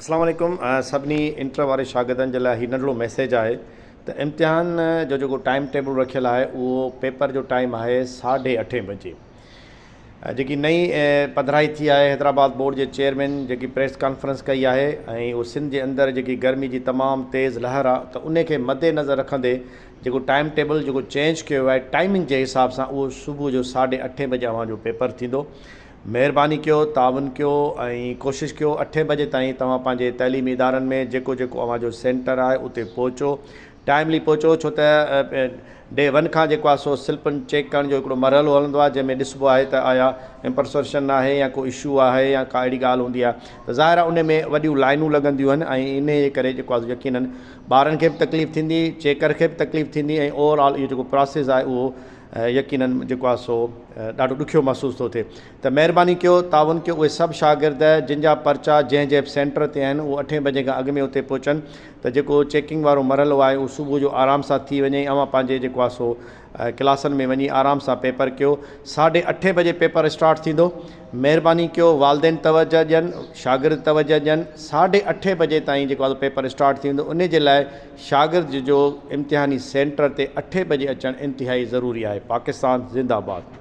اسلام عليڪم سڀني انٽر واري شاگردن جي لاء هي ننڍڙو ميسيج آهي ته امتحان جو جيڪو ٽائيم ٽيبل رکيل آهي اهو پيپر جو ٽائيم آهي ساڍي اٺين بجي جيڪي نئين پڌرائي ٿي آهي حيدرآباد بورڊ جي چيئرمين جيڪي پريس ڪانفرنس ڪئي آهي ۽ اهو سنڌ جي اندر جيڪي گرمي جي تمام تيز لهر آهي ته ان کي مد نظر رکندي جيڪو ٽائيم ٽيبل جيڪو چينج ڪيو ويو آهي ٽائيمنگ جي حساب سان اهو صبح جو ساڍي اٺين بجي اوهان جو پيپر ٿيندو مهرباني ڪيو تعاون ڪيو ۽ ڪوشش ڪيو اٺين بجي تائين توهان پنهنجي تعليمي ادارن ۾ جيڪو جيڪو اوهان جو سينٽر آهي اتي پهچو ٽائملي پهچو ڇو ته ڊي ون کان جيڪو آهي سو سلپن چيڪ ڪرڻ جو هڪڙو مرحلو هلندو آهي جنهن ۾ ڏسبو آهي ته آيا امپرسرشن آهي يا ڪو اشو آهي يا ڪا اهڙي ڳالهه هوندي آهي ته ظاهر آهي ان ۾ وڏيون لائنون لڳنديون آهن ۽ انهي جي ڪري جيڪو آهي يقينن ٻارن کي به تڪليف ٿيندي چيڪر کي به تڪليف ٿيندي ۽ اوور آل اهو جيڪو پراسيس آهي اهو يقينن جيڪو آهي سو ڏاڍو ڏکيو محسوس ٿو ٿئي ته مهرباني ڪيو تعاون ڪيو اهي سڀ شاگرد جن جا پرچا جنهن جنهن به سينٽر تي آهن اهو اٺين بجي کان اڳ ۾ اتي پهچن ته جيڪو چيڪنگ وارو مرحلو آهي اهو صبح جو آرام سان ٿي وڃي اوهان پنهنجي جيڪو آهي سو ڪلاسن ۾ وڃي آرام سان پيپر ڪيو ساڍي اٺين بجي پيپر اسٽارٽ ٿيندو مهرباني ڪيو والدين توجه ڏين شاگرد توجه ڏين ساڍي اٺين بجي تائين جيڪو آهي پيپر اسٽارٽ ٿي ويندو انهي جي لاء شاگرد جو امتحاني سينٽر تي اٺين بجي اچڻ انتهائي ضروري آهي پاڪستان زنده باد.